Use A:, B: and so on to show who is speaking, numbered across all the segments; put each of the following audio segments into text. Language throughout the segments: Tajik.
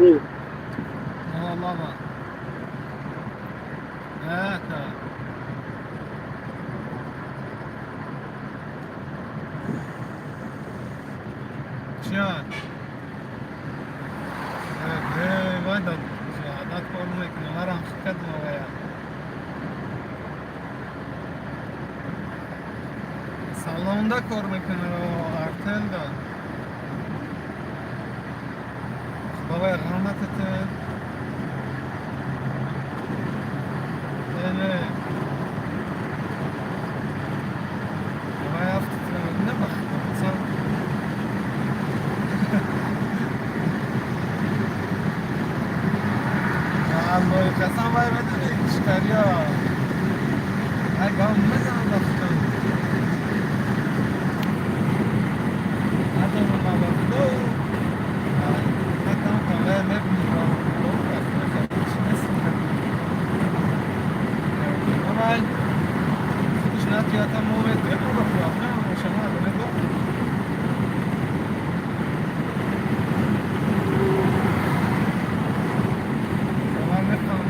A: Алло.
B: Лава. Ака. Чия? Вай да адат кор мекунам, марам шикадма вая. Салонда кор мекунам, артелда. Бабай раҳматат. Не. Бабай афтид набахт. Аллоҳи қасам, вай медони шикариё. Ай гам мезанам бахтам. Надонам ба худо. Натам кам вай мебинам. Давай. Шнат я там момент треба ба шама медо. Давай мехам.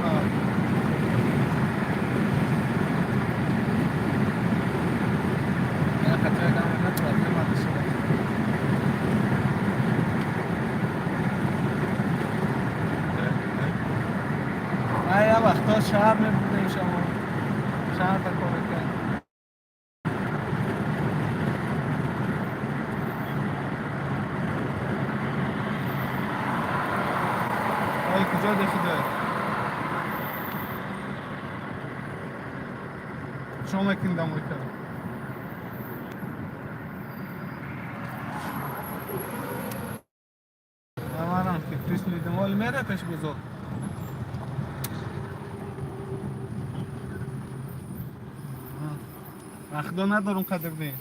B: Я хотел гам метро, Ай, я вақто шаҳр мебудем, шумо. Шаҳр та кор мекард. Ай, куҷо дехида? Чо мекунӣ дамойка? Амарам ки крис мидим, оли мере пеш бузор. Вақто надорум қадр дем.